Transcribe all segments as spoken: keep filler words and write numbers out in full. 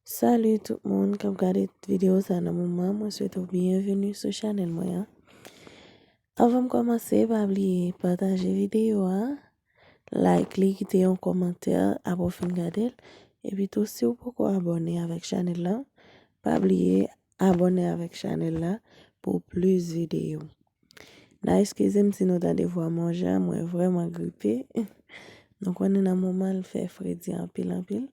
Salut tout moun k ap gade videyo sa nan moman, mwen swete w byenveni sou chanèl mwen an. Anvan m kòmanse, pa bliye pataje videyo a, like li, kite yon kòmantè apre w fin gade l. Epi tou, si w poko abòne avèk chanèl la, pa bliye abòne avèk chanèl la pou plis videyo. N a eskize m si nou tande vwa mwen jan, mwen vrèman gripe. Nou konnen nan moman l fè fredi anpil anpil.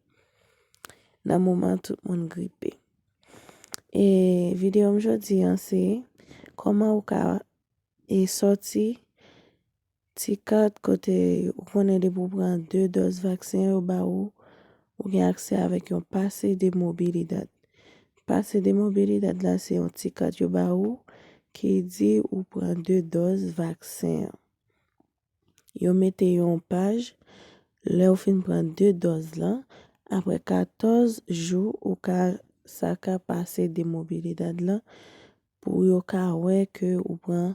Nan moman tout moun gripe. E videyo m jodi an se kòman ou ka e sòti ti kat kote ou konnen depi ou pran de dòz vaksen yo ba ou, ou gen aksè avèk yon pase de mobilidad. Pase de mobilidad la se yon ti kat yo ba ou ki di ou pran de dòz vaksen an. Yo mete yon paj, lè w fin pran de dòz lan, apre katòz jou ou ka, sa ka pase de mobilidad lan pou yo ka wè ke ou pran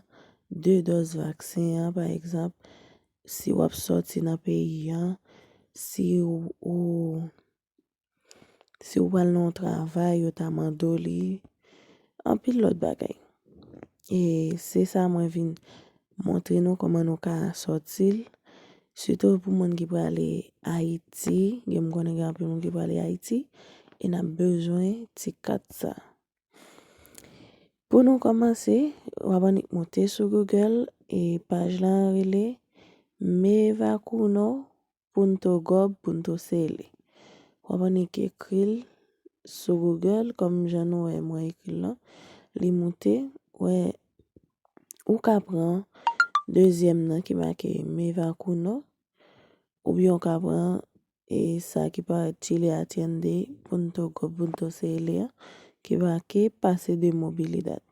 de dòz vaksen an, pa egzanp, si w ap sòti nan peyi an, si ou, ou, si w pral nan yon travay, yo ta mande w li, anpil lòt bagay. E se sa mwen vin montre nou kòman nou ka sòti l, sitou pou moun ki prale Ayiti, gen m konnen gen anpil moun ki prale Ayiti, e n ap bezwen ti kat sa. Pou nou kòmanse, w ap annik monte sou Google, e paj la rele Me Vacuno punto gov punto cl. W ap annik ekri l sou Google, kòm jan nou wè mwen ekri l lan. Li moute, wè, ou ka pran dezyèm nan ki make Me Vacuno, oubyen ou ka pran e sa ki parèt chile atiende punto gov punto cl an, ki make pase de mobilidad.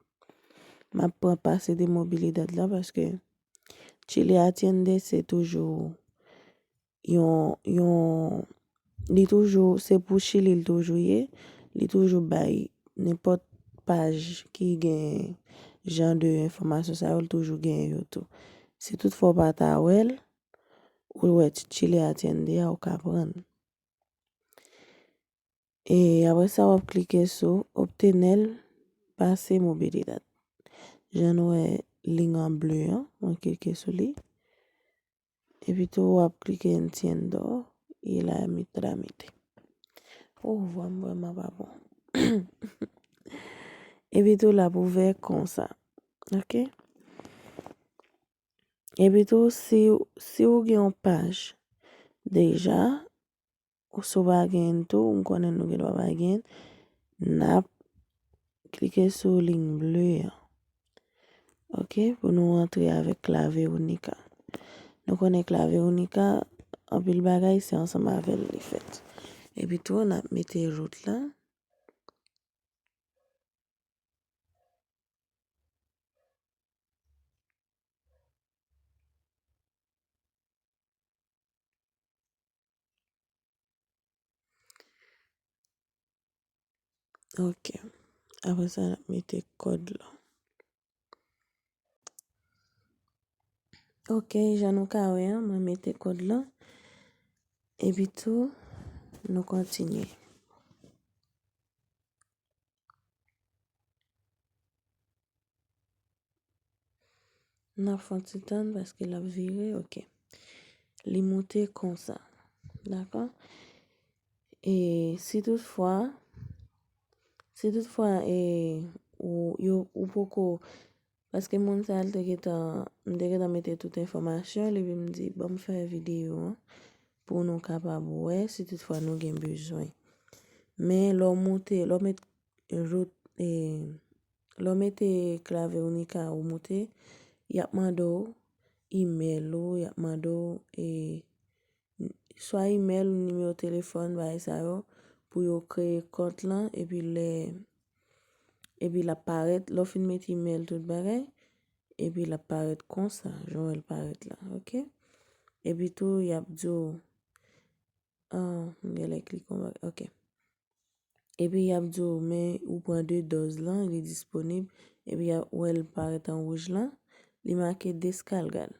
M ap pran pase de mobilidad la paske chile atiende se toujou yon, yon, li toujou, se pou Chili l toujou ye, li toujou bay nenpòt paj ki gen jan de enfòmasyon sa yo, l toujou gen yo tou. Si toutfwa w pa ta wè l, ou wè chile atiende a, ou ka pran l. E apre sa, w ap klike sou obtener pase mobilidad. Jan nou wè liy an ble an, mwen klike sou li. Epi tou, w ap klike entiendo y la mi trámite. Oh, vwa m vrèman pa bon. Epi tou, l ap ouvè konsa. Ok? Epi tou, si, si w gen yon paj deja, ou si w pa gen tou, m konnen nou gen dwa pa gen, n ap klike sou liy ble an. Ok, pou nou antre avèk Clave Única. Nou konnen Clave Única, anpil bagay se ansanm avè l li fèt. Epi tou, n ap mete root la. Ok. Apre sa, n ap mete kòd la. Ok, jan nou ka wè an, mwen mete kòd la. Epi tou, nou kontinye. N ap fè yon ti tann paske l ap vire, ok. Li moute konsa. Dakò? E si toutfwa, si toutfwa, e, ou, yo, ou poko, paske moun sa a, l te gentan, m te gentan mete tout enfòmasyon l, epi m di, ban m fè videyo an pou nou kapab wè si toutfwa nou gen bezwen. Men lè w moute, lè w met root, e, lè w mete Clave Única ou moute, y ap mande w imèl ou, y ap mande w, e, swa imèl ou, nimewo telefòn, bagay sa yo, pou yo kreye kont lan, epi lè, epi l ap parèt, lè w fin mete imèl, tout bagay, epi l ap parèt konsa, jan w wè l parèt la, ok? Epi tou, y ap di w, ah, m genlè klike yon bagay, ok. Epi y ap di w, men ou pran de dòz lan, li disponib. Epi y ap wè l parèt an wouj lan, li make descargar.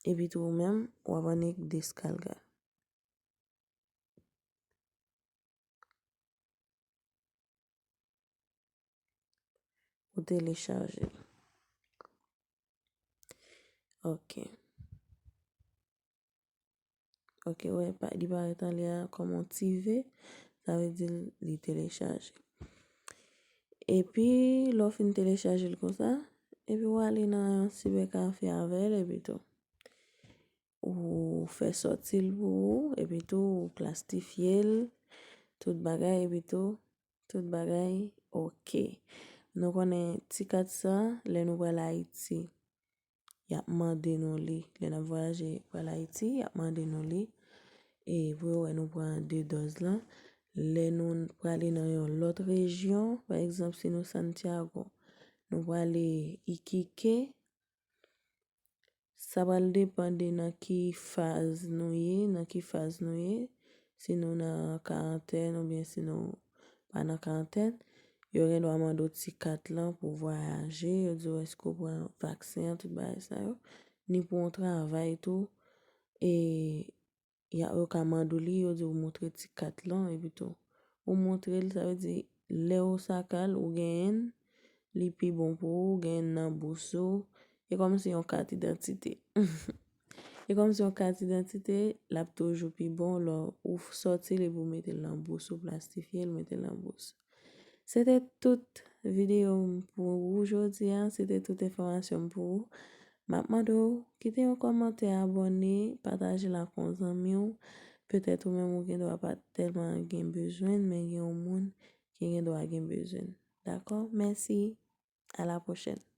Epi tou ou menm, w ap annik descargar. ou telechaje l. Ok. Ok, wè, li parèt anlè a kòm yon ti V, sa vle di li telechaje. Epi, lè w fin telechaje l konsa, epi w ale nan yon sibèkafe avè l, epi tou, ou fè sòti l pou ou, epi tou, ou plastifye l, tout bagay, epi tou, tout bagay, ok. Nou konnen ti kat sa, lè nou pral Ayiti, y ap mande nou li. Lè n ap vwayaje pral Ayiti, y ap mande nou li. E pou yo wè nou pran de dòz lan. Lè nou prale nan yon lòt rejyon, pa egzanp, si nou Santiago, nou prale Iquique, sa pral depann de nan ki faz nou ye, nan ki faz nou ye. Si nou nan karantèn oubyen si nou pa nan karantèn, yo gen dwa mande w ti kat lan pou vwayaje, yo di w èske w pran vaksen an, tout bagay sa yo. Ni pou yon travay tou, e y a, yo ka mande w li, yo di w montre ti kat lan, epi tou, ou montre l, sa vle di, lè w saka l, ou genyen l, li pi bon pou ou, ou genyen l nan bous ou, e kòmsi yon kat idantite. E kòmsi yon kat idantite, l ap toujou pi bon lè w sòti l epi w mete l nan bous ou, plastifye l, mete l nan bous. Se te tout videyo m pou ou jodi a, se te tout enfòmasyon m pou ou. M ap mande w kite yon kòmantè, abòne, pataje l ak yon zanmi w. Petèt ou menm ou gen dwa pa tèlman gen bezwen l, men gen yon moun ki gen dwa gen bezwen l. Dakò? Mèsi. À la prochaine.